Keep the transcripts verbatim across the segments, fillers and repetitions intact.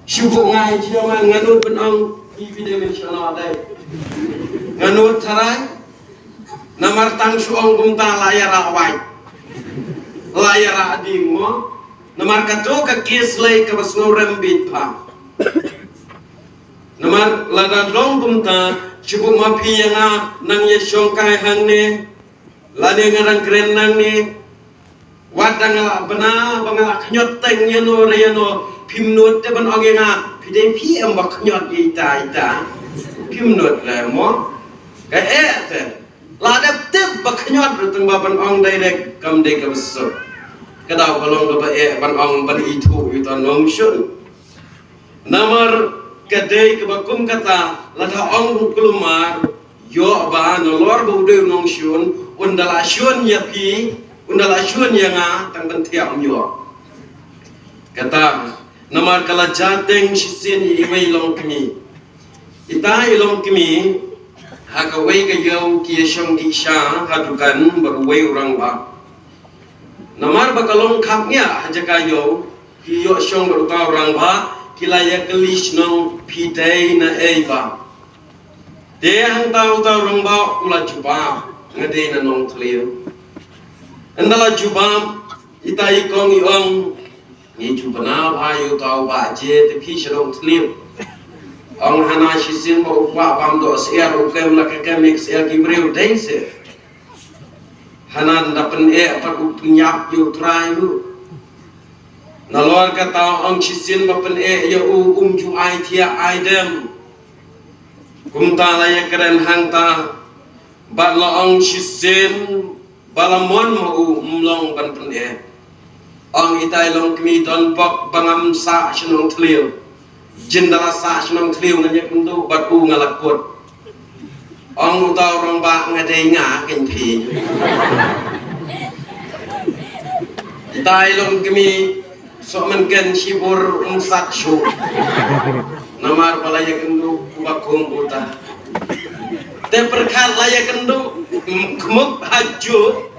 Shu buh ngai jia man, nga nud ban ong phi phi dei ban shu ong dei. Nga nud tharai. Namar tang shu ong kumta la ïa rah wai. La ïa rah ding mo. Namar kato ka case lei kaba sngewrem bit pha. Namar lada long kumta, shu buh ma phi ïa nga nang ïa shong kai hangne. Lane nga dang kren nangne. Wat da nga la bna ba nga la khñiot teng ïano re ïano, phim nud te ban ong ïa nga phi dei phi em ba khñiot ïa ita ita. Phim nud re mo. Ka eh te. La dep tip ba khñiot re tang ba ban ong direct kam dei kaba suk. Ka daw ka long kaba eh ban ong ban ithuh ïa uta u nongshun. Namar ka dei kaba kum kata, lada ong u kulmar, ïoh ba nalor ba u dei u nongshun, un da la shun ïa phi, un da la shun ïa nga, tang ban thiah um ïoh. Kata, namar ka la jateng shisien ïa iwei i longkmie. Ita i longkmie, ha kawei ka ïew ki ïa shong dih sha ha dukan bad uwei u rangbah. Namar ba ka long khapngiah ha jaka ïew, ki ïoh shong bad uta u rangbah, ki la ïa kylli shnong phi dei na ei bah. Te hangta uta u rangbah u la jubab, nga dei na Nongthliew. Ynda la jubab, ita i kong i ong, ngi ju bna bha ïa uta u bah Jia te phi sha Nongthliew. Ong hana shisien ba u kwah bam doh syiar, u kem la ka kem ïa ka syiar ki briew dei se. Hana da pyneh pat u pynïap ïa u trai u. Nalor kata ong shisien ba pyneh ïa u um ju ai thiah ai dem. Kumta la ïa kren hangta. Bad la ong shisien ba la mon ma u um long ban pyneh. Ong ita i longkmie don bok ba ngam sah sha Nongthliew. Jin da la sah sha Nongthliew ngan ïakynduh bad u nga la kut. Ong uta u rangbah nga dei nga kein phi. Ita i longkmie soh mynken shibun um sat shuh. Namar ba la ïakynduh u ba kum uta. Te pyrkhat la ïakynduh, khmuk ha juh.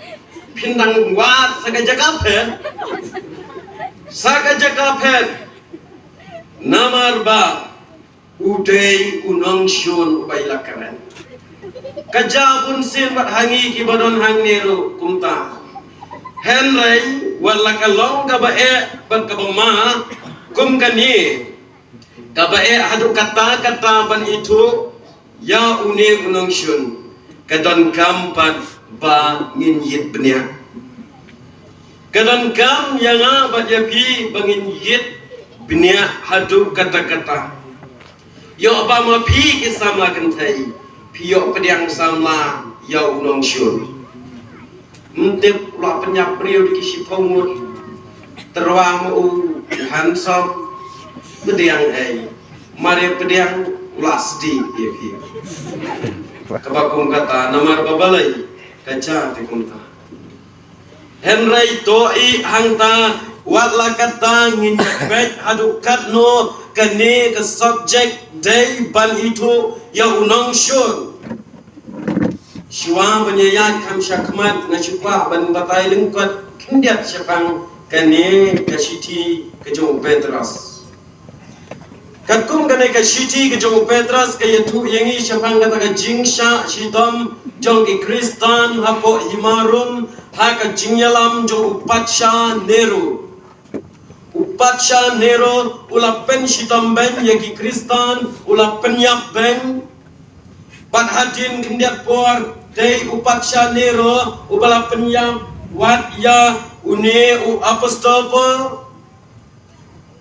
Phin dang wad sa ka jaka phet. Sa ka jaka phet. Namar ba u dei u nongshun uba i la kren. Ka jaw bunsien bad ha ngi kiba don hangne ruh kumta. Hynrei wat la ka long kaba eh bad kaba ma kum kane, kaba eh haduh katta katta ban ithuh ïa une u nongshun, ka donkam pat ba ngin ïit bniah. Ka donkam ïa nga bad ïa phi ba ngin ïit bniah haduh katta katta. Ïoh ba ma phi ki samla kynthei, phi ïoh pdiang samla ïa u nongshun. Ym tip u la pynïap briew da ki shiphew ngut. Tyrwa ma u handsome. Pdiang ei. Mar ïa pdiang u la sdih ïa phi. Kaba kum kata namar ba balei ka jia te kumta. Hynrei to i hangta wat la katta ngin ïa peit haduh katno kane ka subject dei ban ithuh ïa u nongshun. Shuwa ban ïa ïaid kham shakhmat nga shu kwah ban batai lyngkot khyndiat shaphang kane ka shithi ka jong u Petros. Katkum kane ka shithi ka jong u Petros ka ïathuh ïa ngi shaphang kata ka jingshah shitom jong ki Khristan hapoh hima Rom ha ka jingïalam jong u Patsha Nero. U Patsha Nero u la pynshitom beiñ ïa ki Khristan, u la pynïap beiñ. Bad hadien khyndiat por dei u Patsha Nero uba la pynïap wat ïa une u apostol Paul.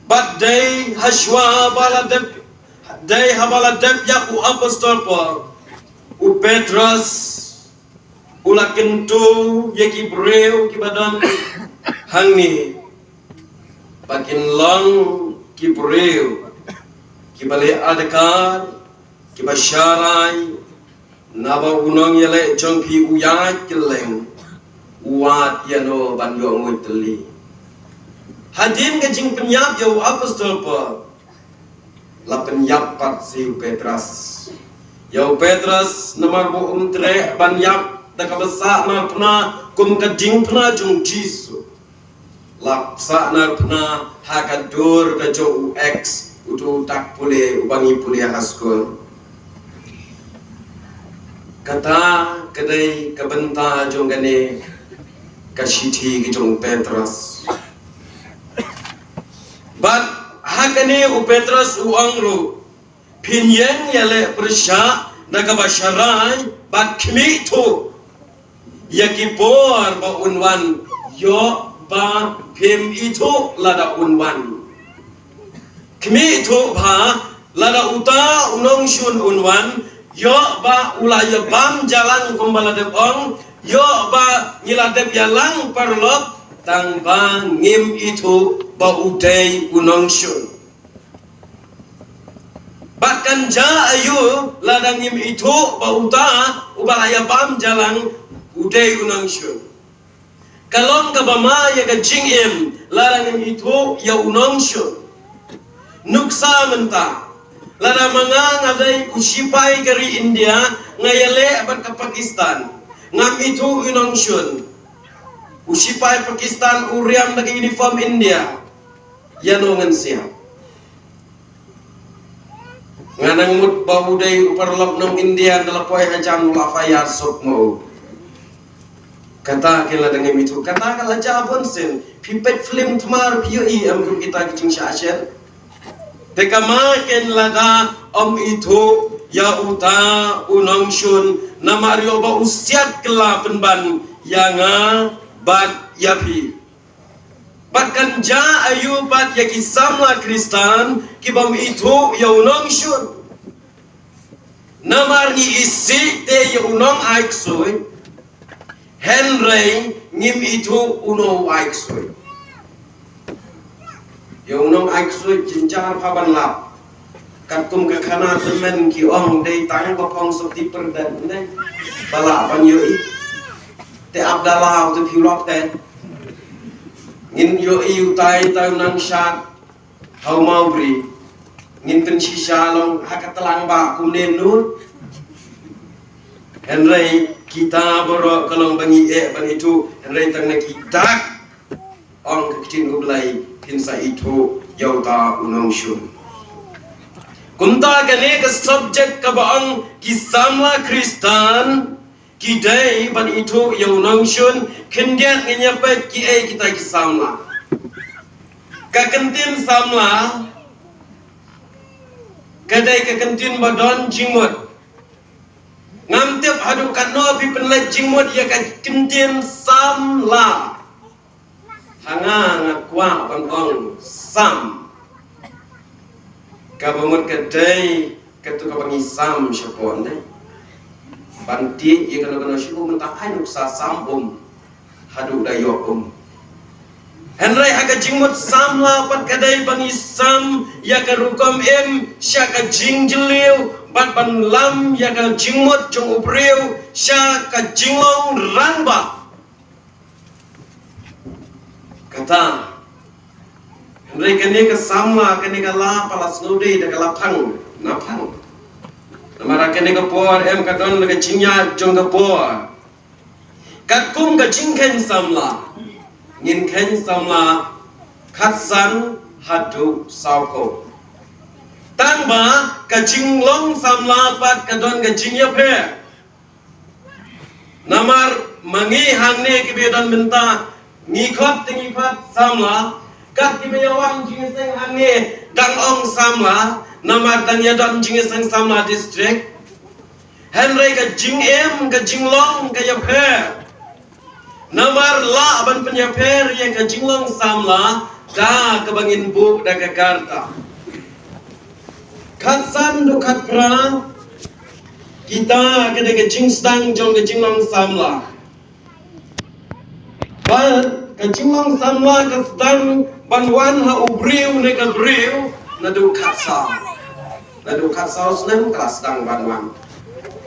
Bad dei hashwa ba la dep, dei haba la dep ïap u apostol Paul, u Petros u la kyntu ïa ki briew kiba don hangne ba kin long ki briew kiba leh adkar, kiba sharai, naba u nongïaleh jong phi u ïaid kylleng, u wad ïano ban ïoh nguid tylli. Hadien ka jingpynïap ïa u apostol Paul, la pynïap pat sa ïa u Petros. Ïa u Petros namar ba um treh ban ïap da kaba sahnarphna kum ka diengphna jong u Jisu. La sahnarphna ha ka dur ka jong u X uto u tak pule uba ngi pule ha skul. Kata ka dei ka bynta jong kane ka shithi ka jong u Petros. Bad ha kane u Petros u ong ruh, phin ïeng ïaleh pyrshah da kaba sharai bad khmih thuh ïa ki por ba un wan, ïoh ba phim ithuh lada un wan. Khmih thuh bha lada uta u nongshun un wan, ïoh ba u la ïabam jalang kumba la dep ong, ïoh ba ngi la dep ïalang paralok, tang ba ngim ithuh ba u dei u nongshun. Bad kan jia aïu lada ngim ithuh ba uta uba la ïabam jalang u dei u nongshun. Ka long kaba ma ïa ka jingim lada ngim ithuh ïa u nongshun. Nuksa mynta, lada ma nga nga dei u shipai ka ri India, nga ïaleh bad ka Pakistan, ngam ithuh u nongshun. U shipai Pakistan u riam da ka uniform India. Ïa no ngan siap? Nga nang mut ba u dei u paralok nong India, nda la poi hajan u la fire suk mo. Kata ka la dang im ithuh, kata ka la jia bun sien. Phi peit film tmar phi ïohi em kum kita ki jingshah shen. Te kama ken lada ym ithuh ïa uta u nongshun, namar ïoh ba u siat kylla pynban ïa nga bad ïa phi. Bad kan jia aïu pat ïa ki samla Khristan ki bym ithuh ïa u nongshun. Namar ngi isih te ïa u nongai ksuid, hynrei ngim ithuh uno u ai ksuid. Ïa u nongai ksuid jynjar pha ban lap. Katkum ka khana tymmen ki ong dei tang ba phong sopti pyrden ne ba lah ban ïohi. Te ap da la u te phi lap te. Ngin ïohi utai utai u nang shat ha u mawbri. Ngin pynshisha long ha ka tlang ba kumne nud. Hynrei kita baroh ka long ba ngi eh ban ithuh, hynrei tang na ki dak ong ka ktien U Blei, phin sa ithuh ïa uta u nongshun. Kumta kane ka subject kaba ong ki samla Khristan ki dei ban ithuh ïa u nongshun, khyndiat ngin ïa peit kiei kita ki samla. Ka kyntien samla ka dei ka kyntien ba don jingmut. Ngam tip haduh katno phi pynleit jingmut ïa ka kyntien samla. Ha nga nga kwah ban ong sam. Kaba mut ka dei katu kaba ngi sam shapoh ne. Ban tih ïa kano kano shu mynta ai nuksa sam um. Haduh da ïoh um. Hynrei ha ka jingmut samla pat ka dei ba ngi sam ïa ka rukom im sha ka jingjylliew bad ban lam ïa ka jingmut jong u briew sha ka jinglong rangbah. Kata. Hynrei kane ka samla kane ka la pala sngewdei da ka la phang na phang. Namar kane ka por em ka don da ka jingïaid jong ka por. Katkum ka jingkheiñ samla ngin kheiñ samla khatsan haduh sawphew. Tang ba ka jinglong samla pat ka don ka jingïapher. Namar ma ngi hangne kiba don mynta ngi khot te ngi khot samla. Kat kiba ïa wan jingïaseng hangne dang ong samla. Namar dang ïa don jingïaseng samla district. Hynrei ka jingim ka jinglong ka ïapher. Namar lah ban pynïapher ïa ka jinglong samla da kaba ngin buh da ka karta. Khatsan haduh khatphra kita ka dei ka jingsdang jong ka jinglong samla. Bad ka jinglong samla ka sdang ban wan ha u briew ne ka briew naduh khatsaw. Naduh khatsaw snem ka la sdang ban wan.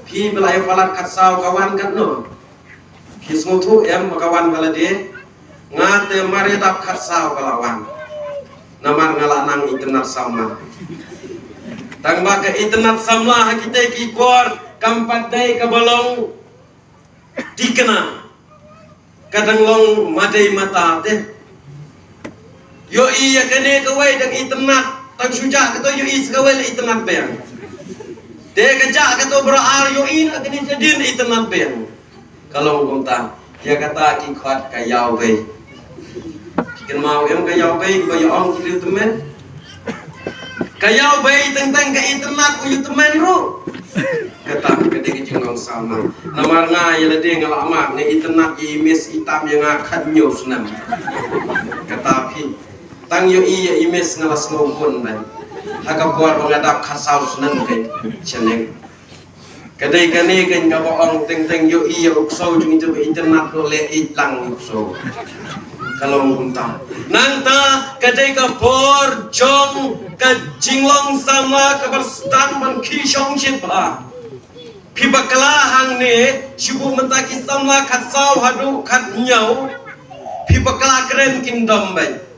Phi ba la ïa palat khatsaw ka wan katno? Phi sngewthuh em ba ka wan ha lade? Nga te mar ïa dap khatsaw ka la wan. Namar nga la nang itynnad samla. Tang ba ka itynnad samla ha kita ki por kam pat dei kaba long thikna. Ka dang long madei mata te. Ïohi ïa kane kawei dang itynnad Tang shu jah kato ïohi sa kawei la itynnad biang. Te ka jah kato baroh ar ïohi na kane shadien itynnad biang. Ka long kumta, ïa kata ki khot ka ïaw bei. Ki kynmaw em ka ïaw bei ba ïa ong ki ïa tymmen. Ka ïaw bei teng teng ka itynnad u ïa tymmen ruh. Kata ka dei ka jinglong samla. Namar nga ïa lade nga la mad ne itynnad ïa i miss i tam ïa nga khathynñiew snem. Kata phi. Tang ïohi ïa i miss nga la sngew bun ban. Ha ka por ba nga dap khatsaw snem ka shaneng. Ka dei kane kaba ong teng teng ïohi ïa u ksew jong i te ba itynnad ruh leh ïeit lang ïa u ksew. Ka long kumta. Nangta ka dei ka por jong ka jinglong samla kaba sdang ban khie shong shit bha. Phi bakla hangne, shibun mynta ki samla khatsaw haduh khathynñiew. Phi bakla kren kin dom beit.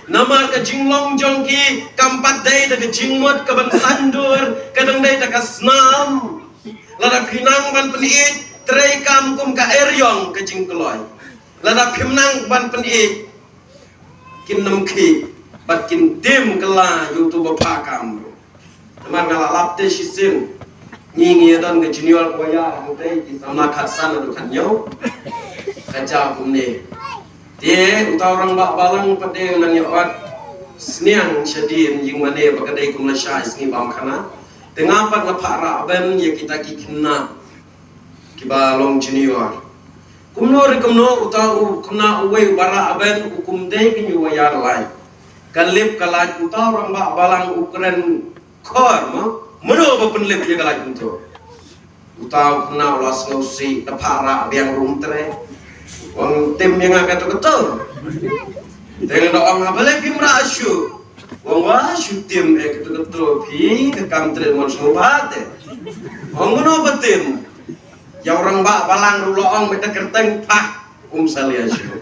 Namar ka jinglong jong ki kam pat dei da ka jingmut kaban saiñdur, ka dang dei da ka snam. Lada phi nang ban pynïeit, treikam kum ka eriong ka jingkloi. Lada phim nang ban pynïeit, kin nym khih bad kin tim kylla ïa uto ba phah kam ruh. Namar nga la lap te shisien. Ngi ngi ïa don ka junior choir hangtei ki samla khatsan haduh khathynñiew. Ka jaw kumne. Te uta u rangbah balang pat de nang ïa ot sniang shadien ïing mane ba ka dei kum lashai sngi bam khana. Te nga pat nga phah rah ben ïa kita ki khynnah kiba long junior. Kumno re kumno uta u khynnah uwei uba rah ben u kum dei kane uba ïar lait. Ka lip ka lait uta u rangbah balang u kren khor mo. Mano ba pynlip ïa ka lait kumto. Uta u khynnah u la sngewsih da phah rah biang ruh um treh. Ong tim ïa nga kato kato. Te nga da ong ha balei phim rah shuh. Ong wa shu tim eh kato kato phi ka kam treh mon sngewbha te. Ong mano ba tim. Ïa u rangbah balang ruh la ong beit da kyrteng phah um sa leh shuh.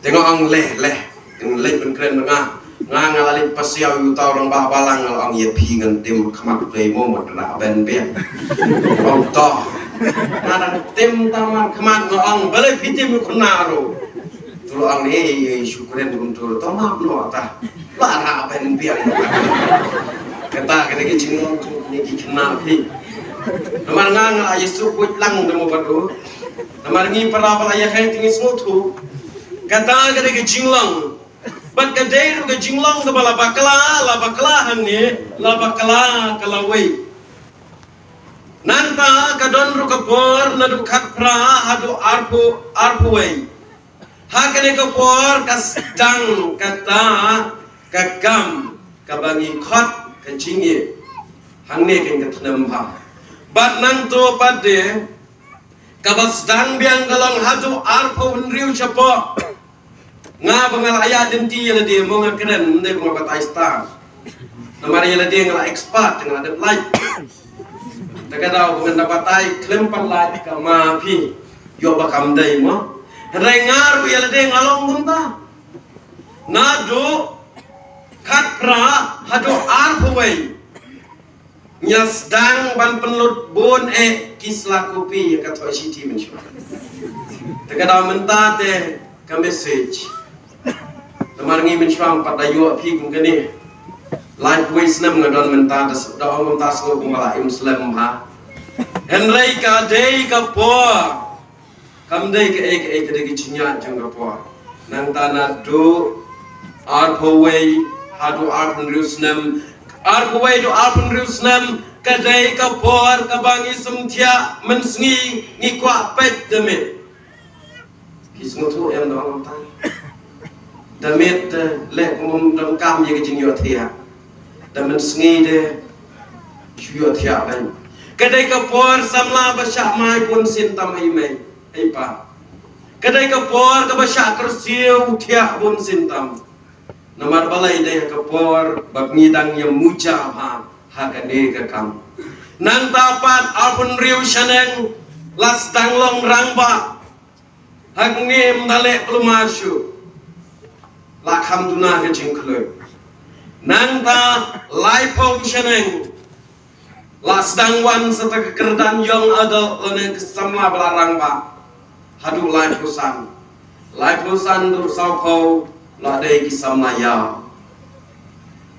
Te nga ong leh leh. Te nga leit ban kren nga. Nga nga la leit pasiaw ïa uta u rangbah balang nga la ong ïa phi ngan tim khmat dei mo ma kena ben ben. Ong to. Nga dang tim tama khmat nga ong balei phi tim ïa u khynnah ruh. Tu la ong ei ei shu kren kumtu to ma no ta. Ba rah ben biang. Kata ka dei ka jinglong jong kine ki khynnah phi. Namar nga nga la ïa suk buit lang da mo bad u. Namar ngi para ba la ïa heh te ngi sngewthuh. Kata ka dei ka jinglong. Bad ka dei ruh ka jinglong kaba la bakla, la bakla hangne, la bakla ka lawei. Nangta ka don ruh ka por naduh khatphra haduh arphew, arphew wei. Ha kane ka por ka sdang kata ka kam kaba ngi khot ka jingïeit. Hangne kan ka tnem bha. Bad nangto pat de kaba sdang biang ka long haduh arphew hynriew shapoh. Nga ba nga la ïa lynti ïa lade mo nga kren ym dei ba nga batai star. Namar ïa lade nga la expert nga la dep lait. Te ka daw ba ngan da batai khlem pat lait ka ma phi. Ïoh ba kam dei mo. Hynrei nga ruh ïa lade nga long kumta. Naduh khatphra haduh arphew wei. Nga sdang ban pynlut bun eh ki sla kopi ïa ka Thoi City mynshuwa. Te ka daw mynta te ka message. Namar ngi mynshuwa pat da ïoh phi kum kane. Lait wei snem nga don mynta da s-, da ong mynta sngew kum ba la im slem ha. Hynrei ka dei ka por. Kam dei kaei kaei ka dei ka jingïaid jong ka por. Nangta naduh arphew wei haduh arphew hynriew snem, arphew wei haduh arphew hynriew snem ka dei ka por kaba ngi sngewthuh mynsngi ngi kwah peit da miet. Ki sngewthuh em da ong tang. Da miet te leh kum donkam ïa ka jingïohthiah. Da mynsngi te shu ïohthiah beiñ. Ka dei ka por samla ba shah mai bun sien tam ei mei. Ei pa. Ka dei ka por kaba shah kyrsiew thiah bun sien tam. Namar balei dei ka por ba ngi dang ïa muja bha ha kane ka kam. Nangta pat arphew hynriew shaneng la sdang long rangbah. Hangne ym da leh pynlong shuh. La kham duna ka jingkhluit. Nangta laiphew shaneng. La sdang wan sa ta ka kyrdan young adult lane ka samla ba la rangbah. Haduh laiphew san. Laiphew san haduh sawphew la dei ki samla ïaw.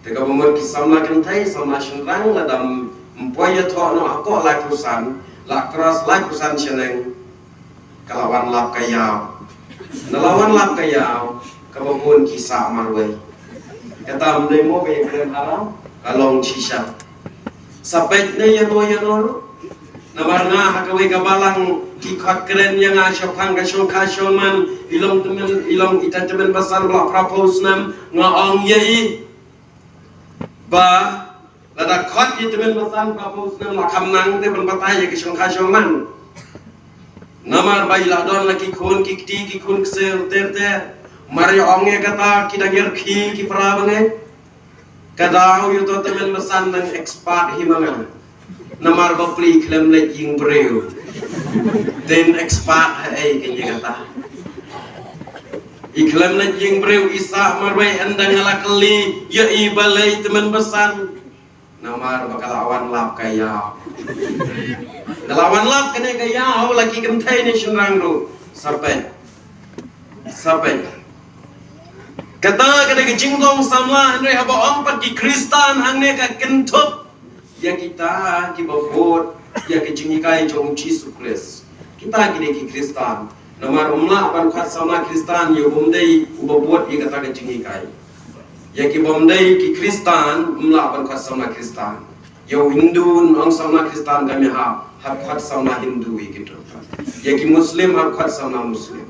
Te kaba mut ki samla kynthei, samla shynrang, lada ym poi ïathoh noh hapoh laiphew san, la cross laiphew san shaneng, ka la wan lap ka ïaw. Na la wan lap ka ïaw, kaba bun ki sah marwei. Kata ym dei mo ba ïakren haram, ka long shisha. Sa peit ne ïano ïano ruh. Namar nga ha kawei ka balang ki khot kren ïa nga shaphang ka shongkha shongman, i long tymmen, i long ita tymmen basan ba la phra phew snem, nga ong ïa i ba lada khot ïa tymmen basan phra phew snem la kham nang te ban batai ïa ka shongkha shongman. Namar ba i la don la ki khun ki kti ki khun ksiew ter ter. Mar ïa ong ïa kata ki dang ïarkhie ki para bangeit. Ka daw ïa uto tymmen basan dang expert hi ma nga. Namar ba pli khlem leit ïing briew. Dei expert ha ei kane kata. I khlem leit ïing briew i sah marwei, ynda nga la kylli ïa i balei tymmen basan. Namar ba ka la wan lap ka ïaw. Ka la wan lap kane ka ïaw la ki kynthei ne shynrang ruh. Sa peit. Sa peit. Kata ka dei ka jingdon samla, hynrei haba ong pat ki Khristan hangne ka kynthup ïa kita kiba bud ïa ka jinghikai jong u Jisu Khrist. Kita ki dei ki Khristan. Namar ym lah ban khot samla Khristan ïa u bym dei uba bud ïa kata ka jinghikai. Ïa ki bym dei ki Khristan ym lah ban khot samla Khristan. Ïa u Hindu ong samla Khristan, kam ïahap, hap khot samla Hindu ïa ki tu. Ïa ki Muslim hap khot samla Muslim.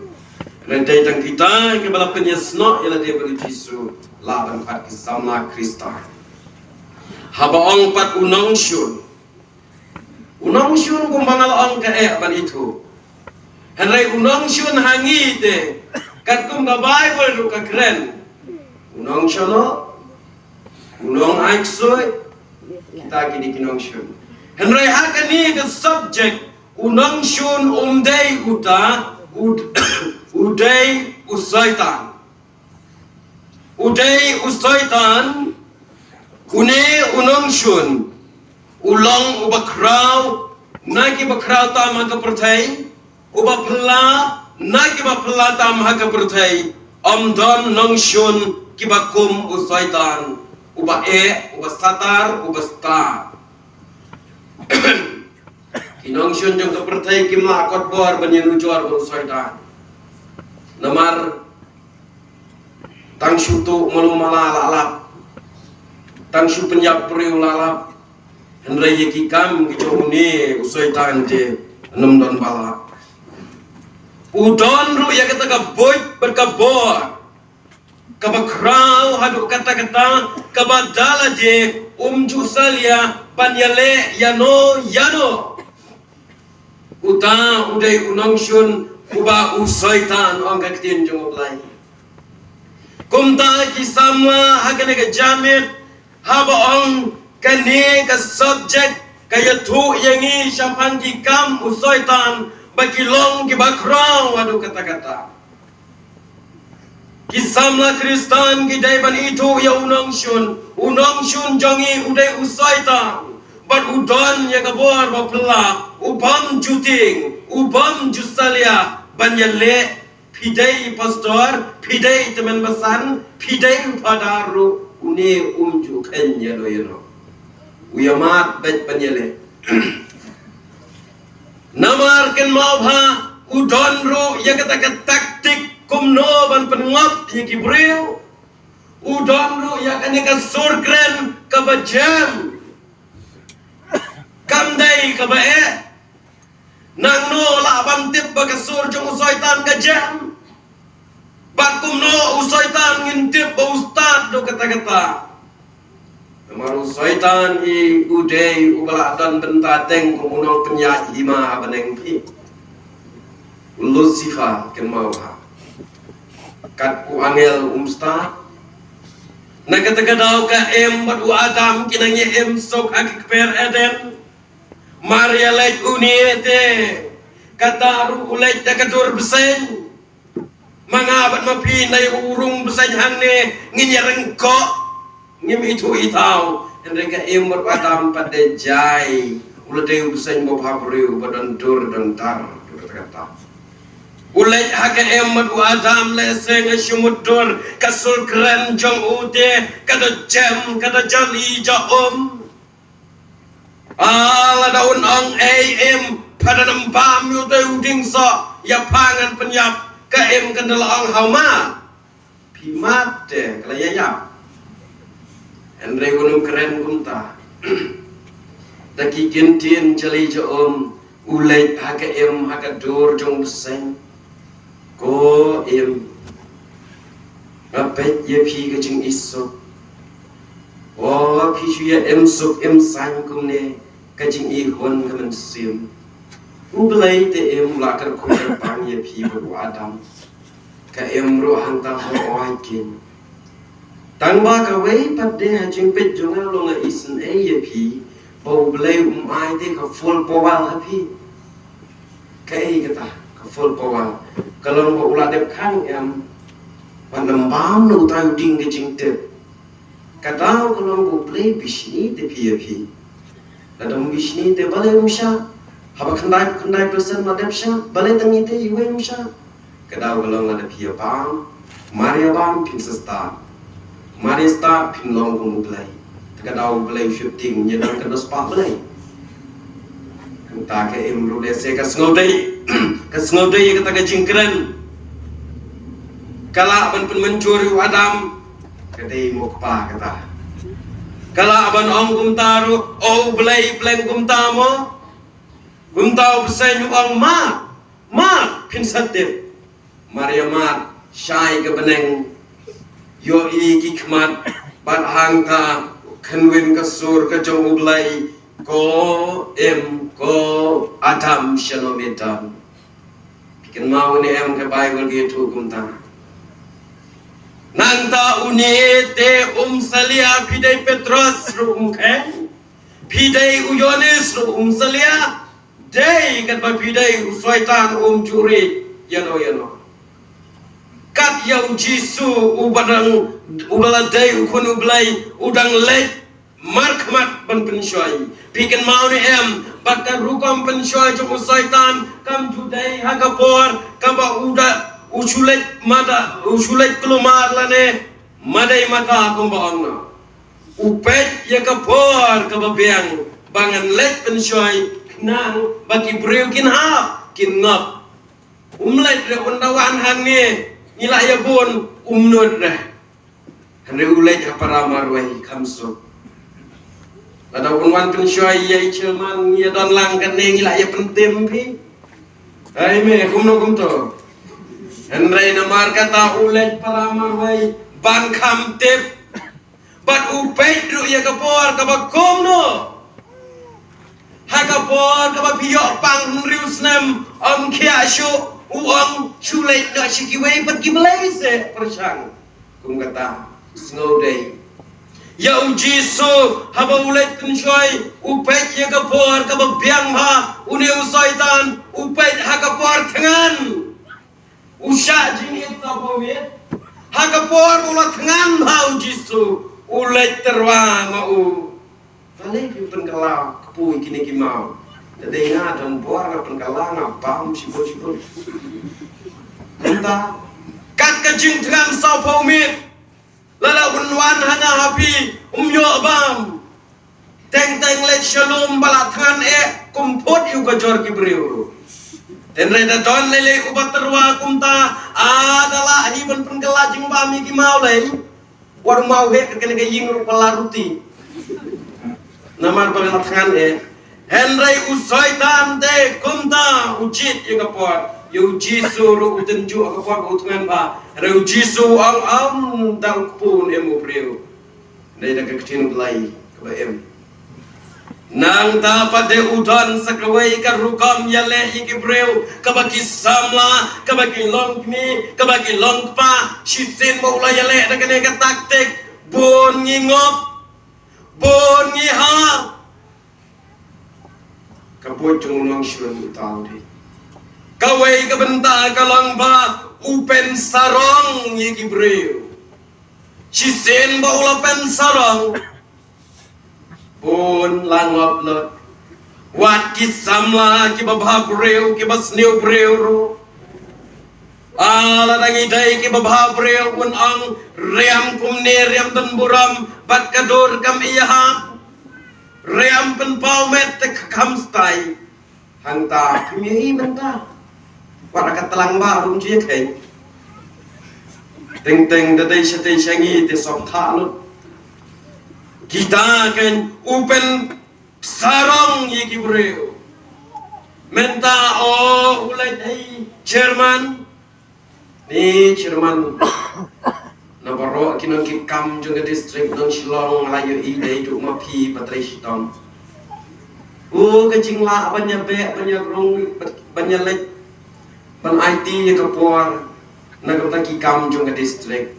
Hynrei tang kita kiba la pynïasnoh ïa lade bad u Jisu lah ban khot ki samla Khristan. Haba ong pat u nongshun. U nongshun kumba nga la ong ka eh ban ithuh. Hynrei u nongshun ha ngi te, katkum ka Baibl ruh ka kren. U nongshun, u nongai ksuid, kita ki dei ki nongshun. Hynrei ha kane ka subject, u nongshun um dei uta, u, u dei u Soitan. U dei u Soitan, une u nongshun, u long uba khraw na kiba khraw tam ha ka pyrthei, uba phylla na kiba phylla tam ha ka pyrthei. Ym don nongshun kiba kum u Soitan, uba eh, uba satar, uba stad. Ki nongshun jong ka pyrthei kim lah kot bor ban ïanujor bad u Soitan. Namar tang shu tuh malu mala la lap. Tang shu pynïap briew la lap. Hynrei ïa ki kam ki jong une u Soitan te ym don ba la lap. U don ruh ïa kata ka buit bad ka bor kaba khraw haduh katta katta, kaba da lade um ju salia ban ïaleh ïano ïano. Uta u dei u nongshun uba u Soitan, ong ka ktien jong U Blei. Kumta ki samla ha kane ka janmiet, haba ong kane ka subject ka ïathuh ïa ngi shaphang ki kam u Soitan ba ki long kiba khraw haduh katta katta. Ki samla Khristan ki dei ban ithuh ïa u nongshun, u nongshun jong ngi u dei u Soitan. Bad u don ïa ka bor ba phylla, u bym ju tieng, u bym ju salia ban ïaleh. Phi dei pastor, phi dei tymmen basan, phi dei u phadar ruh, une um ju kheiñ ïano ïano. U ïa mad beit ban ïaleh. Namar kynmaw bha, u don ruh ïa kata ka taktik kumno ban pynngop ïa ki briew. U don ruh ïa kane ka sur kren kaba jem. Kam dei kaba eh. Nangno lah ban tip ba ka sur jong u Soitan ka jem? Bad kumno u Soitan ngin tip ba u stad haduh katta katta? Namar u Soitan hi u dei uba la don bynta teng kum u nongpynïaid hima ha bneng phi. U Lucifer kynmaw bha. Kat u angel um stad. Na kata ka daw ka Im bad u Adam ki nang ïa im suk ha ka kper Eden. Mar ïa leit une te, kata ruh u leit da ka dur bseiñ. Ma nga bad ma phi nai u rung bseiñ hangne ngin ïa ryngkoh. Ngim ithuh ithaw. Hynrei ka Im bad u Adam pat de jai. U la dei u bseiñ ba bhabriew ba don dur don tar. Kata kata. U leit ha ka im bad u Adam lehse nga shu mutdur ka sur kren jong u te ka da jem ka da jali ja um. Ah, lada un ong ei im, pha da nang bam ïa u dei u dieng soh, ïa pha ngan pynïap, ka im kan da la ong haw ma. Phi mad te ka la ïa ïap. Hynrei un ym kren kumta. Da ki ktien jali ja um u leit ha ka im ha ka dur jong u bseiñ. Ko im, nga peit ïa phi ka jingisuk. O phi shu ïa im suk im saiñ kumne ka jingihun ka mynsiem. U Blei te im la kyrkhu kyrpang ïa phi bad u Adam. Ka im ruh hangta ha oi kin. Tang ba kawei pat de ha jingpeit jong nga long nga isynei ïa phi ba U Blei um ai te ka full power ha phi. Kaei kata ka full power? Ka long ba u la dep khang em, ba nang bam na utai u dieng ka jingtip. Ka daw ka long ba U Blei bishni te phi ïa phi. Lada um bishni te balei um shah? Haba khyndai khyndai percent la dep shah, balei tang ite iwei um shah? Ka daw ka long lada phi ïa bam, mar ïa bam phin sa stad. Mar ïa stad phin long kum U Blei. Te ka daw U Blei u sheptieng ïa dang ka dos pah Blei. Kata ka im ruh lehse ka sngewdei. Ka sngewdei ïa kata ka jingkren. Ka lah ban pynmynjur ïa u Adam. Ka dei mo kpa kata. Ka lah ban ong kumta ruh, o U Blei pleng kumta mo. Kumta u bseiñ u ong mad, mad phin sa tip. Mar ïa mad shai ka bneng, ïohi ki khmat bad hangta khynwin ka sur ka jong U Blei, ko im ko Adam shano me don. Phi kynmaw ne em ka Baibl ka ïathuh kumta. Nangta une te um salia, phi dei Petros ruh um kheiñ, phi dei u Ïoannis ruh um salia. Dei katba phi dei u Soitan um juri ïano ïano. Kat ïa u Jisu uba dang, uba la dei u Khun U Blei u dang leit markhmat ban pynshoi. Phi kynmaw ne em ba ka rukom pynshoi jong u Soitan kam ju dei ha ka por kaba u da u shu leit mada, u shu leit kulmar lane madei mata kumba ong na. U peit ïa ka por kaba biang ba ngan leit pynshoi khnang ba ki briew kin hap kin ngop. Um leit re, un da wan hangne ngi la ïa bun, um nud re. Hynrei u leit ha para marwei kham suk. Lada un wan pynshoi ïa i chairman ngi ïa don lang kane ngi la ïa pyntim phi. Ai me kumno kumto. Hynrei namar kata u leit para marwei ban kham tip. Bad u peit ruh ïa ka por kaba kumno. Ha ka por kaba phi ïoh pang hynriew snem, ym khiah shuh, u ong shu leit noh sha kiwei pat ki blei se pyrshang. Kum kata, sngewdei. Ïa u Jisu, haba u leit pynshoi, u peit ïa ka por kaba biang bha, une u Soitan, u peit ha ka por thngan. U shah jingit sawphew miet. Ha ka por u la thngan bha u Jisu, u leit tyrwa ma u. Balei phi pynkylla kpu ïa kine ki maw? Te dei nga don bor nga pynkylla nga bam shibun shibun. Kumta kat ka jingthngan sawphew miet. Lada un wan hana ha phi um ïoh bam. Teng teng leit sha lum ba la thngan eh kum phut ïa u ka jor ki briew ruh. Hynrei da don lei lei uba tyrwa kumta, a da lah hi ban pynkylla jingbam ïa ki maw lei. Wat u maw heh kane ka ïing ruh pala ruti. Namar ba la thngan eh. Hynrei u Soitan te kumta u jied ïa ka por. Ïa u Jisu ruh u tynjuh ha ka por ba u thngan bha. Hynrei u Jisu u ong ym da u kpu ne em u briew. Hynrei da ka ktien u Blei kaba im. Nangta pat de u don sa kawei ka rukom ïaleh ïa ki briew kaba ki samla, kaba ki long kmie, kaba ki long kpa. Shisien ba u la ïaleh da kane ka taktik, bun ngi ngop, bun ngi ha. Ka buit jong u nongshun uta u dei. Kawei ka bynta ka long ba u pynsarong ïa ki briew. Shisien ba u la pynsarong, bun la ngop lut. Wat ki samla kiba bha briew, kiba sniew briew ruh. A lada ngi dei kiba bhabriew, un ong, riam kumne riam don burom, bad ka dur kam ïahap. Riam pynpaw met te kham stai. Hangta phim ïohi mynta. Wat ka tlang ba rum jia khein. Teng teng da dei shatei sha ngi te sop tha lut. Kita khein u pynsarong ïa ki briew. Mynta o u leit ei chairman. Ni chairman. Na baroh ki nongkitkam jong ka district nong Shillong la ïohi dei duh ma phi ba trei shitom. U ka jinglah ban ïa beh, ban ïa rung, ban ïa leit, ban aiti ïa ka por na ka bynta ki kam jong ka district.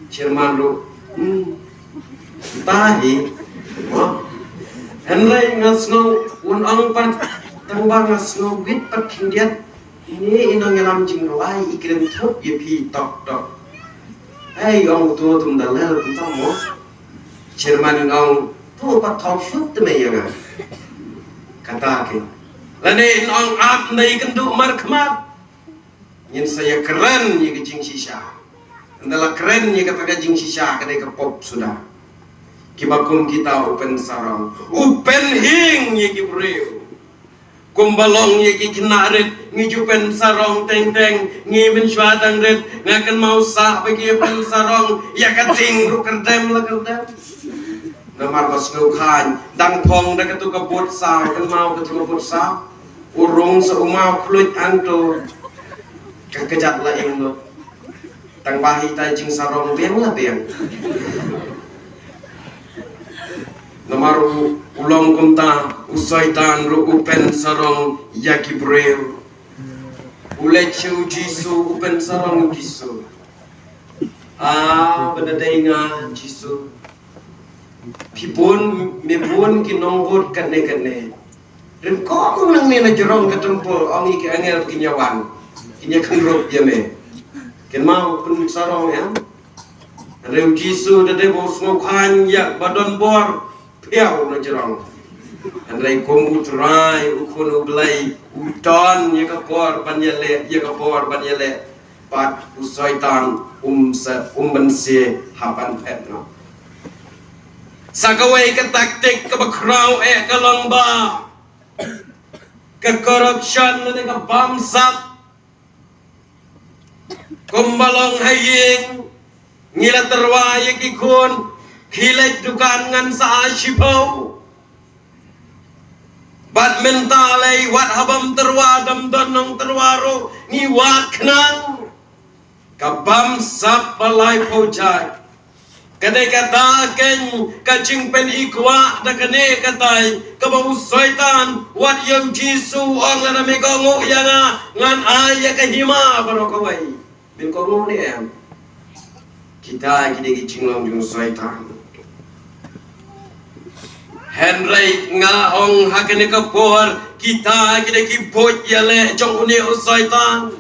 Chairman ruh, hmm, ta hi. Mo. Hynrei nga sngew un ong pat, tang ba nga sngew wit pat khyndiat. Ine i nongïalam jinglai i kren thup ïa phi tok tok. Hei, ong tu tum da lel kum tam mo. Chairman in ong tu pat thaw shut te me ïa nga. Kata ke. Lane in ong ap ndai kynduh markhmat. Ngin sa ïa kren ïa ka jingshisha. Ynda la kren ïa kata ka jingshisha ka dei ka pop suda. Kiba kum kita u pynsarong, u pynhing ïa ki briew. Kumba long ïa ki khynnah rit, ngi ju pynsarong teng teng, ngi mynshuwa dang rit, nga kynmaw sah ba ki pynsarong, ïa ka ding ruh kyrdem la kyrdem. Namar ba sngewkhan, dang phong da katu ka bud saw, kynmaw katu ka bud saw. U rung sa u maw khluit hangto. Ka kjat la im lut. Tang ba hi tai jingsarong biang la biang. Namar u, u long kumta, u Soitan ruh u pynsarong ïa ki briew. U leit sha u Jisu, u pynsarong u Jisu. Ah, ba da dei nga Jisu. Phi bun, me bun ki nongbud katne katne. Rim ko ong nangne na jrong ka templ, ong ïa ki angel kin ïa wan. Kin ïa kynrup ïa me. Kynmaw pynsarong ïa. Hynrei u Jisu da dei ba u sngewkhan ïa ba don bor pyrshah na jrong. Hynrei kum u Trai u Khun u Blei u don ïa ka bor ban ïaleh, ïa ka bor ban ïaleh. Bad u Soitan um sa, um ban sie ha ban phet noh. Sa kawei ka taktik kaba khraw eh ka long ba ka corruption lane ka bamsap. Kumba long ha ïing, ngi la tyrwa ïa ki khun, ki leit dukan ngan sa ai shiphew. Bad mynta lei wat haba ym tyrwa, dam don nongtyrwa ruh, ngi wad khnang. Ka bamsap ba laiphew jait. Ka dei kata keiñ ka jingpynikwah da kane katai, kaba u Soitan wat ïa u Jisu u ong, lada me kohnguh ïa nga, ngan ai ïa ka hima baroh kawei. Men kohnguh ne em? Kita ki dei ki jinglong jong u Soitan. Hynrei nga ong ha kane ka por, kita ki dei ki buit ïaleh jong une u Soitan.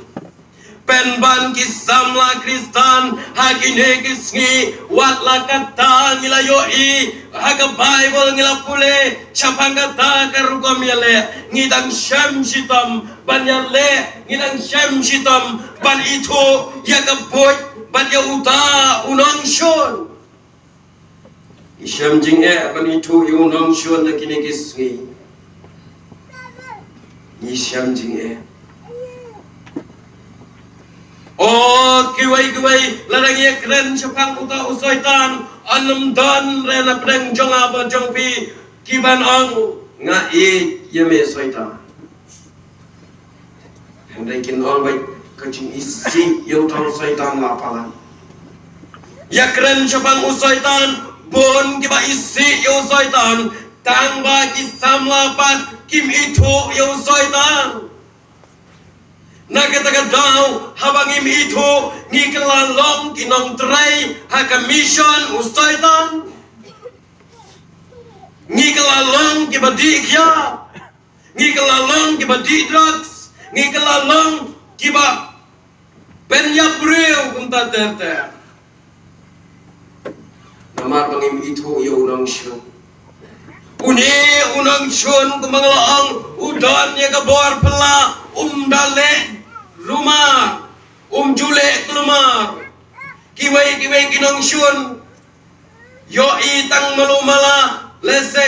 Pynban ki samla Khristan ha kine ki sngi, wat la katta ngi la ïohi, ha ka Baibl ngi la pule shaphang kata ka rukom ïaleh, ngi dang shem shitom ban ïaleh, ngi dang shem shitom ban ithuh ïa ka buit bad ïa uta u nongshun. Ngi shem jingeh ban ithuh ïa u nongshun ha kine ki sngi. Ngi shem jingeh. O kiwei kiwei, lada ngi ïakren shaphang uta u Soitan, yn ym don re na pdeng jong nga bad jong phi kiban ong, nga ïeit ïa me Soitan. Hynrei kin ong beit ka jingisih ïa uta u Soitan la palat. Ïakren shaphang u Soitan, bun kiba isih ïa u Soitan, tang ba ki samla pat kim ithuh ïa u Soitan. Na kata ka daw, haba ngim ithuh, ngi kylla long ki nongtrei ha ka mission u Soitan. Ngi kylla long kiba dih khia. Ngi kylla long kiba dih drugs. Ngi kylla long kiba pynïap briew kumta ter ter. Namar ba ngim ithuh ïa u nongshun. Une u nongshun kumba nga la ong u don ïa ka bor phylla, um da leh rumah. Um ju leh kulmar. Kiwei kiwei ki nongshun ïohi tang malu mala, lehse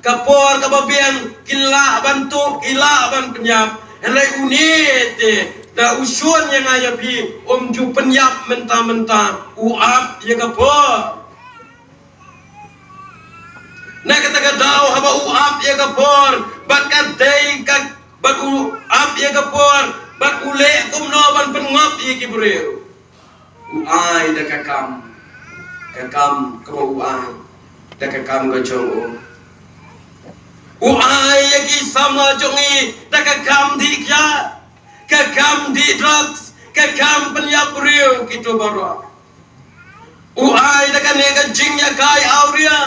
ka por kaba biang ki lah ban tuh, ki lah ban pynïap. Hynrei une te, da u shun ïa nga ïa phi, um ju pynïap mynta mynta, u ap ïa ka por. Na kata ka daw haba u ap ïa ka por, bad ka dei ka, bad u ap ïa ka por, bad u leh kumno ban pynngop ïa ki briew. U ai da ka kam, ka kam kaba u ai, da ka kam ka jong u. U ai ïa ki samla jong ngi, da ka kam dih kiad, ka kam dih drugs, ka kam pynïap briew kito baroh. U ai da kane ka jingïakai awria.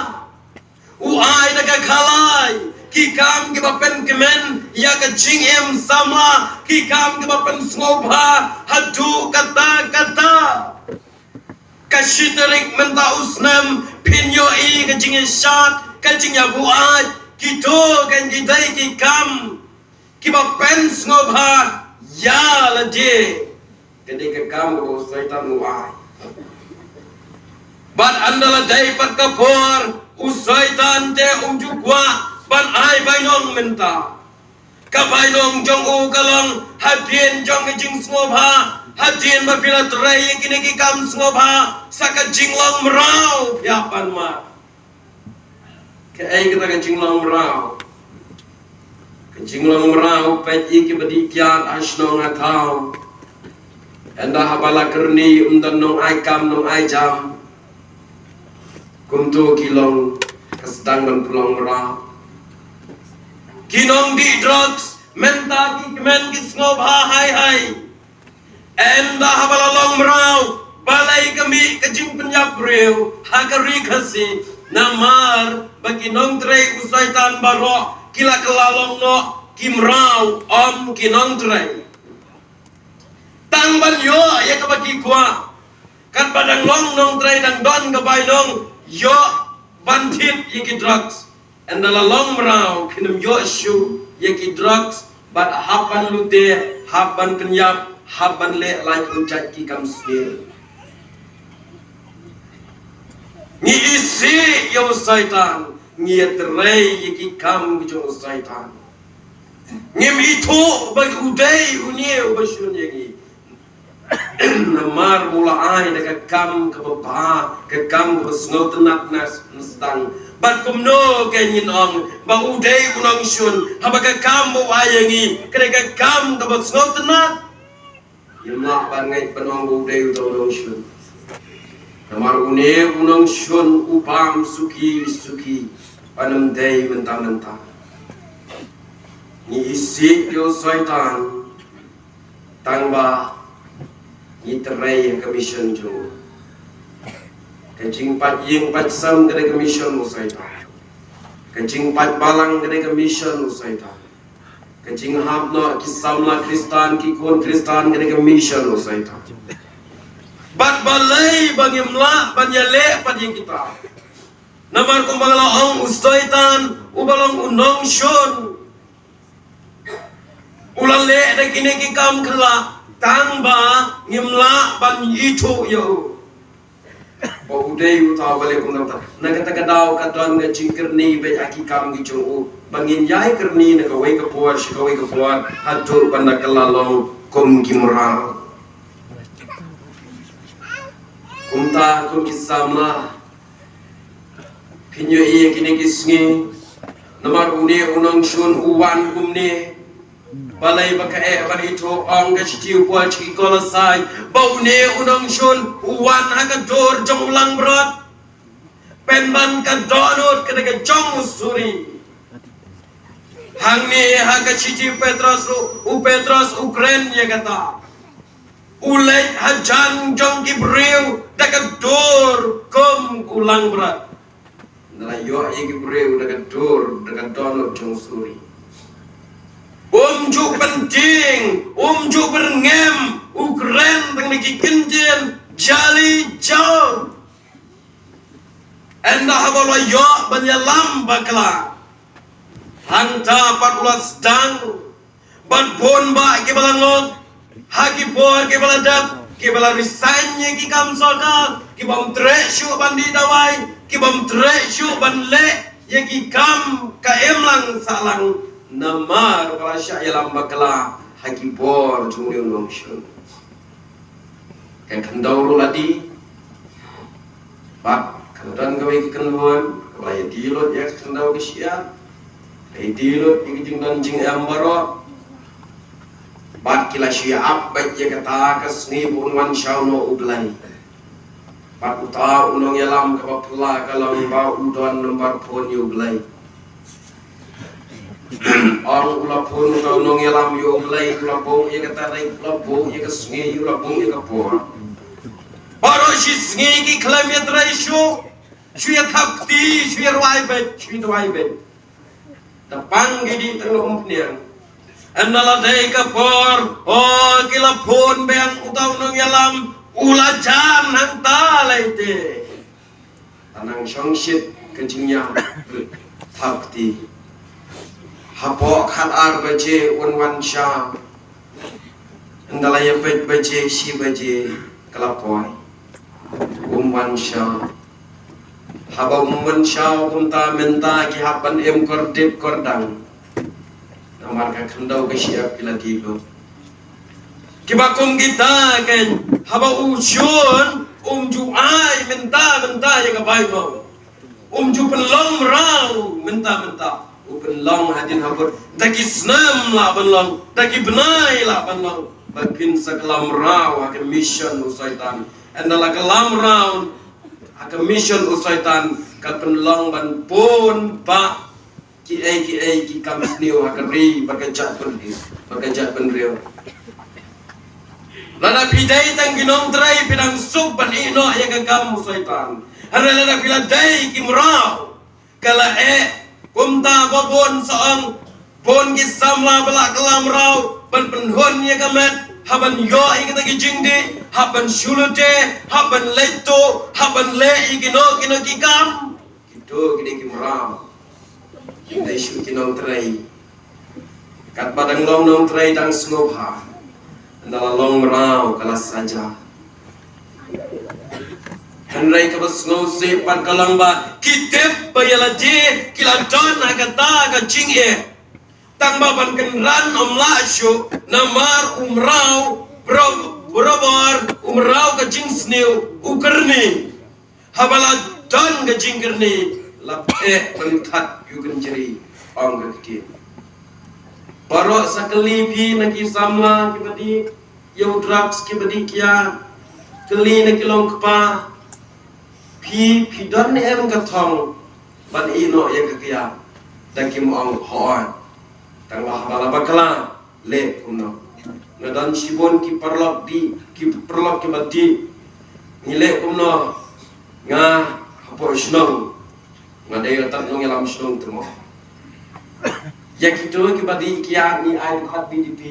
U ai da ka khalai, ki kam kiba pynkmen ïa ka jingim samla, ki kam kiba pynsngewbha haduh katta katta. Ka shi tarik mynta u snem phin ïohi ka jingïashad, ka jingïabuaid, kito kan ki dei ki kam kiba pynsngewbha ïa lade. Ka dei ka kam kaba u Soitan u ai. Bad ynda la dei pat ka por, u Soitan te um ju kwah ban ai bainong mynta. Ka bainong jong u ka long hadien jong ka jingsngewbha, hadien ba phi la trei ïa kine ki kam sngewbha, sa ka jinglong mraw phi hap ban mad. Kaei kata ka jinglong mraw? Ka jinglong mraw, peit ïa kiba dih kiad ha shnong ha thaw. Ynda haba la kyrni ym don nong ai kam nong ai jam, kumto ki long, ka sdang ban pynlong mraw. Ki nongdih drugs mynta ki kmen ki sngewbha hai hai. Ynda haba la long mraw, balei ka mih ka jingpynïap briew ha ka ri Khasi? Namar ba ki nongtrei u Soitan baroh ki la kylla long noh ki mraw, ym ki nongtrei. Tang ban ïoh ïa kaba ki kwah. Katba dang long nongtrei dang don ka bainong, ïoh ban thied ïa ki drugs. Ynda la long mraw, kin ym ïoh shuh ïa ki drugs, bad hap ban lute, hap ban pynïap, hap ban leh lait u jait ki kam sniew. Ngi isih ïa u Soitan, ngi ïatrei ïa ki kam ki jong u Soitan. Ngim ithuh ba u dei une uba shun ïa ngi. Namar ba u la ai da ka kam kaba bha, ka kam kaba sngewtynnat na sdang. Bad kumno kein ngin ong ba u dei u nongshun, haba ka kam ba u ai ïa ngi ka dei ka kam kaba sngewtynnat? Ngim lah ban ngeit ban ong ba u dei uta u nongshun. Namar une u nongshun u bam suki suki, ban ym dei mynta mynta. Ngi isih ïa u Soitan, tang ba ngi trei ïa ka mission jong u. Ka jingpait ïing pait sem ka dei ka mission u Soitan. Ka jingpait balang ka dei ka mission u Soitan. Ka jinghap noh ki samla Khristan, ki khun Khristan ka dei ka mission u Soitan. Bad balei ba ngim lah ban ïaleh pat ïa kita? Namar kumba nga la ong, u Soitan uba long u nongshun, u la leh da kine ki kam kylla, tang ba ngim lah ban ithuh ïa u ba u dei uta uba leh kumta. Na kata ka daw ka don ka jingkyrni beit ha ki kam ki jong u, ba ngin ïai kyrni na kawei ka por sha kawei ka por, haduh ban da kylla long kum ki mraw. Kumta kum ki samla, phin ïohi ïa kine ki sngi, namar une u nongshun u wan kumne. Balei ba ka eh ban ithuh? Ong ka shithi u Paul sha ki Kolosai ba une u nongshun u wan ha ka dur jong u langbrot, pynban ka dohnud ka dei ka jong u suri. Hangne ha ka shithi u Petros ruh, u Petros u kren ïa kata. U leit hajan jong ki briew da ka dur kum u langbrot. Nda la ïoh ïa ki briew da ka dur, da ka dohnud jong u suri. Um ju pyntieng, um ju byrngem, u kren tang na ki kyntien jali jaw. Ynda haba u la ïoh ban ïalam bakla, hangta pat u la sdang ban bun bah kiba la ngop. Ha ki por kiba la dep, kiba la resign ïa ki kam sorkar, ki bym treh shuh ban dih dawai, ki bym treh shuh ban leh ïa ki kam ka imlang sahlang, namar ba la shah ïalam bakla ha ki bor jong u nongshun. Ka khyndew ruh la dih. Bad ka la don kawei ka kynhun kaba la ïadie lut ïa ka khyndew ka shyiap, la ïadie lut ïa ka jingdon jingem baroh. Bad ki la shu ïa ap beit ïa kata ka sngi ba un wan shaw noh U Blei. Bad uta u nongïalam kaba phylla ka long ba u don number phone ïa U Blei. Ong u la phone uta u nongïalam ïa U Blei, u la buh ïa ka tarik, u la buh ïa ka sngi, u la buh ïa ka por. Baroh shi sngi ki khlem ïatrei shuh, shu ïa thap kti, shu ïa rwai beit, shu ïa rwai beit. Da pang ki dih tang la umphniang. Ynda la dei ka por, o, ki la phone biang uta u nongïalam, u la jan hangta lei te. Ka nang shong shit ka jingïap thap kti. Hapoh khat ar baje un wan shaw. Ynda la ïa peit baje shi baje ka la poi. Um wan shaw. Haba um wan shaw kumta mynta ki hap ban im kordit kordang. Namar ka khyndew ka shyiap ki la dih lut. Kiba kum kita ken haba u shun um ju ai mynta mynta ïa ka bai mo. Um ju pynlong mraw mynta mynta. U pynlong hadien habud. Da ki snem lah ban long, da ki bnai lah ban long. Ba phin sa kylla mraw ha ka mission u Soitan. Ynda la kylla mraw ha ka mission u Soitan ka pynlong ban bun ba ki ei ki ei ki kam sniew ha ka ri bad ka jaitbynriew, bad ka jaitbynriew. Lada phi dei tang ki nongtrei phi dang suk ban ïeh noh ïa ka kam u Soitan. Hynrei lada phi la dei ki mraw ka la eh kumta ba bun sa ong bun ki samla ba la kylla mraw ban pynhun ïa ka met ha ban ïoh ïa kita ki jingdih, ha ban shu lute, ha ban leit tuh, ha ban leh ïa kino kino ki kam. Kito ki dei ki mraw. Kim dei shuh ki nongtrei. Katba dang long nongtrei dang sngewbha. Ynda la long mraw ka la saja. Hynrei kaba sngewsih pat ka long ba ki tip ba ïa lade ki la don ha kata ka jingeh. Tang ba ban kynran ym lah shuh namar u mraw bro-, barabor u mraw ka jingsniew u kyrni. Haba la don ka jingkyrni la phet ban that ïa u kynjri, ong ka ktien. Baroh sa kylli phi na ki samla kiba dih ïa u drugs kiba dih kiad. Kylli na ki long kpa, phi, phi don ne em ka thong ban ïeh noh ïa ka kiad? Da kim ong hooid. Tang ba haba la bakla leh kumno? Nga don shibun ki paralok dih, ki paralok kiba dih. Ngi leh kumno? Nga hapoh shnong nga dei uta u nongïalam shnong te mo. Ïa kito kiba dih kiad ngi ai dukat B D P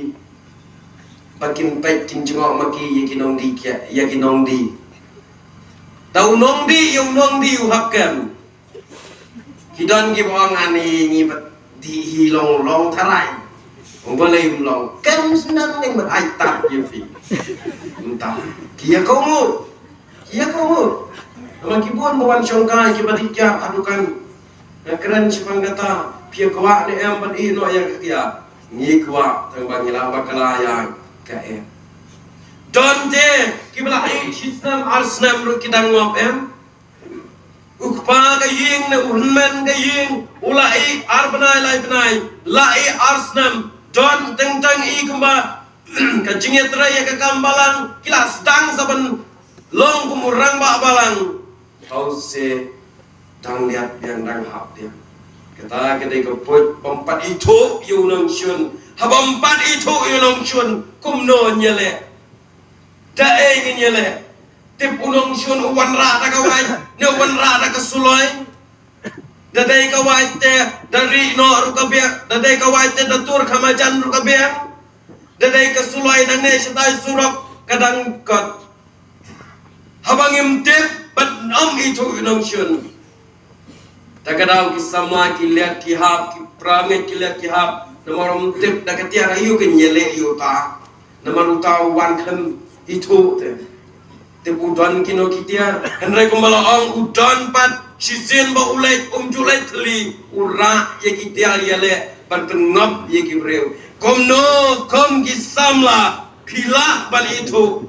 ba kin peit kin jngoh ma ki ïa ki nongdih kiad, ïa ki nongdih. Da u nongdih ïa u nongdih u hap kem. Ki don kiba ong ani ngi bad dih hi long long tharai. Ong balei um long? Kem snem ngi bad ai ta ïa phi. Mynta ki ïa ka umur. Ki ïa ka umur. Namar ki bun ba wan shongkai kiba dih kiad ha dukan. Nga kren shaphang kata, phi ïa kwah ne em ban ïeh noh ïa ka kiad? Ngi kwah, tang ba ngi la bakla ïa ka em. Don te kiba la ïeh shi snem ar snem ruh ki dang ngop em. U kpa ka ïing ne u hynmen ka ïing u la ïeh ar bnai lai bnai, la ïeh ar snem. Don teng teng i kumba ka jingïatrei ïa ka kam balang ki la sdang sa ban long kum u rangbah balang. Hau se dang liat biang dang hap biang. Kata ka dei ka put bym pat ithuh ïa u nongshun. Haba ym pat ithuh ïa u nongshun kumno ngin ïaleh? Da ei ngin ïaleh? Tip u nongshun u wanrah da ka wait ne u wanrah da ka suloi? Da dei ka wait te da rieh noh ruh ka biang, da dei ka wait te da tur kham hajan ruh ka biang. Da dei ka suloi nangne shatai surok ka dang kot. Haba ngim tip bad ym ithuh ïa u nongshun. Ta ka daw ki samla ki liat ki hap, ki pramit ki liat ki hap. Namar ym tip da ka tiar aïu kin ïaleh ïa uta. Namar uta u wan khlem ithuh te. Te u don kino ki tiar. Hynrei kumba la ong u don pat shisien ba u leit um ju leit thylli u rah ïa ki tiar ïaleh ban pynngop ïa ki briew. Kumno kum ki samla phi lah ban ithuh.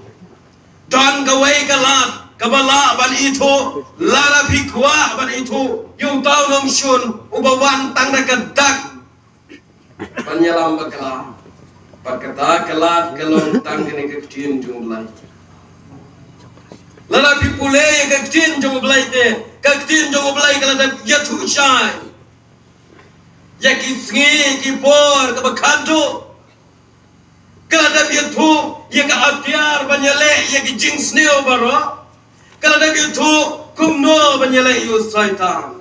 Don kawei ka lad kaba lah ban ithuh lada phi kwah ban ithuh ïa uta u nongshun uba wan tang da ka dak ban ïalam bakla. Bad kata ka lad ka long tang kane ka ktien jong U Blei. Lada phi pule ïa ka ktien jong U Blei te, ka ktien jong U Blei ka la dep ïathuh shai ïa ki sngi ki por kaba khadduh. Ka la dep ïathuh ïa ka atiar ban ïaleh ïa ki jingsniew baroh. Ka la dep ïathuh kumno ban ïaleh ïa u Soitan.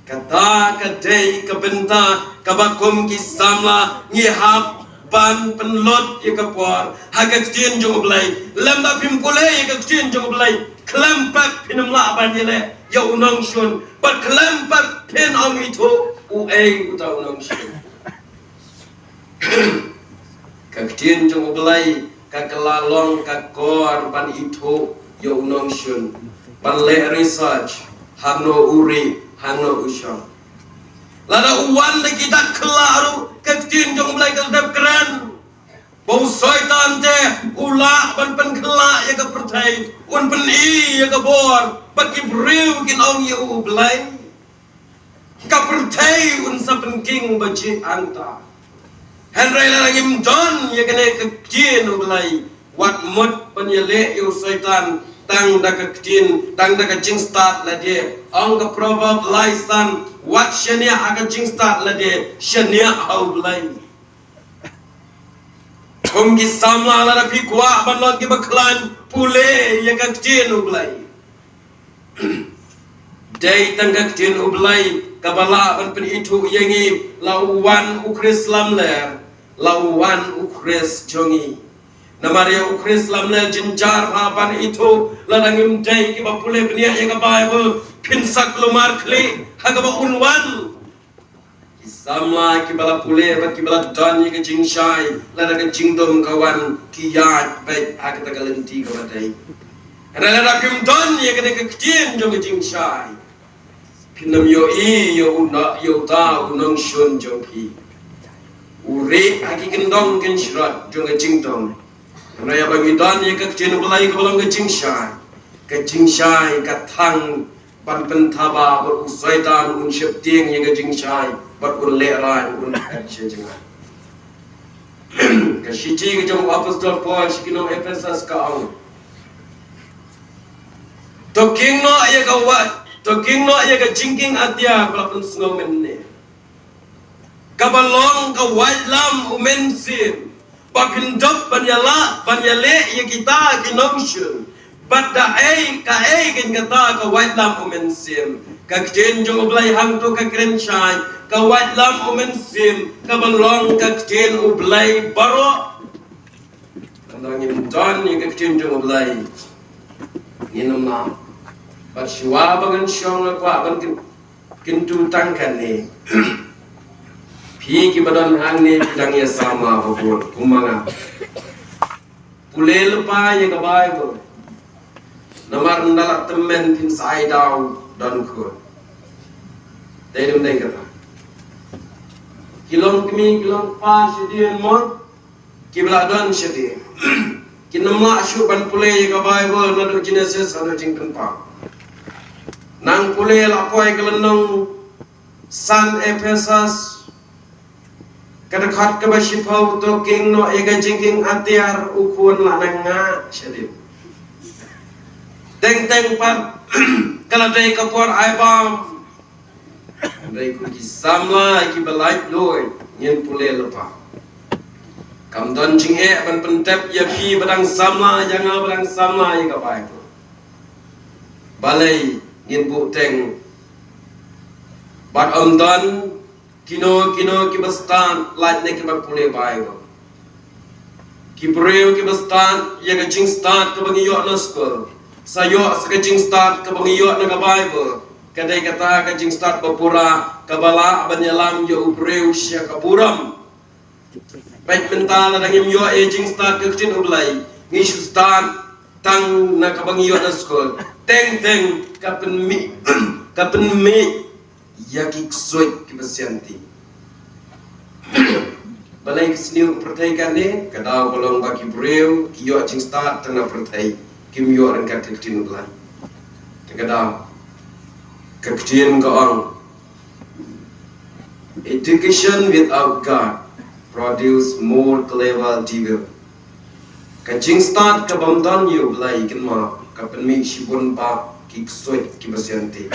Kata ka dei ka bynta kaba kum ki samla ngi hap ban pynlut ïa ka por ha ka ktien jong U Blei. Lymda phim pule ïa ka ktien jong U Blei, khlem pat phin ym lah ban ïaleh ïa u nongshun, bad khlem pat phin ym ithuh uei uta u nongshun. Ka ktien jong U Blei ka kylla long ka kor ban ithuh ïa u nongshun, ban leh research hangno u rieh, hangno u shong. Lada u wan da ki dak kylla ruh, ka ktien jong U Blei ka la dep kren ba u Soitan te u lah ban pynkylla ïa ka pyrthei, un pyni ïa ka bor, bad ki briew kin ong ïa U Blei. Ka pyrthei un sa pynking ba jia hangta. Hynrei lada ngim don ïa kane ka ktien U Blei, wat mut ban ïaleh ïa u Soitan tang da ka ktien, tang da ka jingstad lade. Ong ka Proverb lai san, wat shaniah ha ka jingstad lade, shaniah ha U Blei. Kum ki samla, lada phi kwah ban long kiba khlaiñ, pule ïa ka ktien U Blei. Dei tang ka ktien U Blei kaba lah ban pynithuh ïa ngi la u wan u Khrist lamler, la u wan u Khrist jong ngi. Namar ïa u Khrist lamler jynjar bha ban ithuh, lada ngim dei kiba pule bniah ïa ka Baibl, phin sa kulmar khlieh ha kaba un wan. Ki samla kiba la pule bad kiba la don ïa ka jingshai, lada ka jingdum ka wan, ki ïaid beit ha kata ka lynti kaba dei. Hynrei lada phim don ïa kane ka ktien jong ka jingshai, phin ym ïohi ïa u no, ïa uta u nongshun jong phi. U rieh ha ki kyndong kynshrot jong ka jingdum. Hynrei haba ngi don ïa ka ktien U Blei kaba long ka jingshai, ka jingshai ka thang ban pynthaba bad u Soitan un sheptieng ïa ka jingshai bad un lehraiñ, un phet sha jngai. Ka shithi ka jong u Apostol Paul sha ki nong Ephesus ka ong, to king noh ïa ka wa-, to king noh ïa ka jingkieng atiar ba la pynsngew mynne, kaba long ka waitlam u Mynsiem, ba phin dup ban ïalah ban ïaleh ïa kita ki nongshun. Bad da ei, kaei kein kata ka waitlam u Mynsiem? Ka ktien jong U Blei hangto ka kren shai, ka waitlam u Mynsiem kaba long ka ktien U Blei baroh. Lada ngim don ïa ka ktien jong U Blei, ngin ym lah. Bad shuwa ba ngan shong nga kwah ban kyn-, kyntu tang kane. Phi kiba don hangne phi dang ïa samla ba bun kum ma nga. Pule lypa ïa ka Baibl. Namar ynda la tymmen phin sa ai daw don khun. Dei ne ym dei kata? Ki long kmie ki long kpa shadien mo, kiba la don shadien, kin ym lah shuh ban pule ïa ka Baibl naduh Genesis haduh Jingpynpaw. Nang pule la poi ka lynnong san Ephesus, ka dkhot kaba shiphew, to king noh ïa ka jingkieng atiar, u khun la nang ngah shadien. Teng teng pat ka la dei ka por ai bam. Hynrei kum ki samla kiba laitluid ngin pule lypa. Kam don jingeh ban pyntip ïa phi ba dang samla, ïa nga ba dang samla ïa ka Baibl. Balei ngin buh teng? Bad ym don kino kino kiba stad lait ne kiba pule Baibl. Ki briew kiba stad ïa ka jingstad kaba ngi ïoh na skul, sa ïoh sa ka jingstad kaba ngi ïoh na ka Baibl. Ka dei kata ka jingstad ba pura kaba lah ban ïalam ïa u briew sha ka burom. Peit mynta lada ngim ïoh ïa ka jingstad ka ktien U Blei, ngi shu stad tang na kaba ngi ïoh na skul. Teng teng ka pynmih, ka pynmih ïa ki ksuid kiba sianti. Balei ka sniew ka pyrthei kane? Ka daw ka long ba ki briew ki ïoh jingstad tang na pyrthei, kim ïoh ryngkat ka ktien U Blei. Te ka daw ka ktien ka ong, education without God produce more clever devil. Ka jingstad ka bym don ïa U Blei, kynmaw, ka pynmih shibun bah ki ksuid kiba sianti.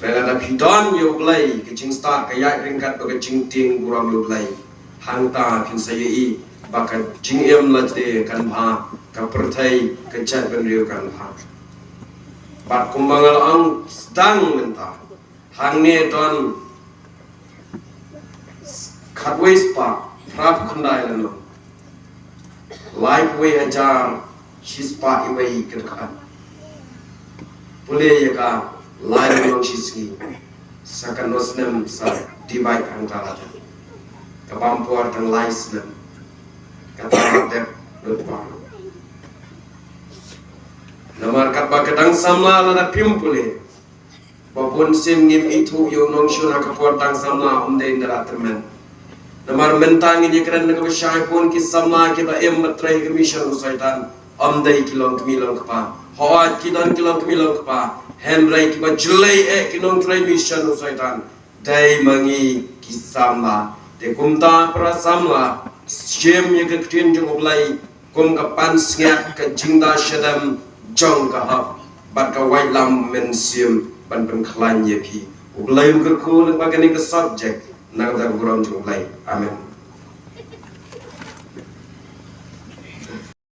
Lada phi don ïa U Blei, ka jingstad ka ïaid ryngkat bad ka jingtieng burom ïa U Blei. Hangta phin sa ïohi ba ka jingim lade kan bha, ka pyrthei ka jaitbynriew kan bha. Bad kumba nga la ong sdang mynta, hangne don khatwei spah phra phew khyndai lynnong, laiphew wei hajar shi spah iwei kyrkhat. Pule ïa ka, lai lynnong shi sngi, sa katno snem sa divide hangta lade? Ka bam por tang lai snem. Kata la dep lut por. Namar katba ka dang samla lada phim pule, ba bun sien ngim ithuh ïa u nongshun ha ka por dang samla, ym dei ynda la tymmen. Namar mynta ngin ïakren na kaba shai bun ki samla kiba im bad trei ha ka mission u Soitan, ym dei ki longkmie longkpa. Hooid, ki don ki longkmie longkpa, hynrei kiba jlei eh ki nongtrei mission u Soitan dei ma ngi ki samla. Te kumta para samla, shim ïa ka ktien jong U Blei kum ka pansngiat, ka jingda shadem jong ka hok bad ka waitlam mynsiem ban pynkhlaiñ ïa phi. U Blei un kyrkhu lyngba kane ka subject, na ka bynta ka burom jong U Blei. Amen.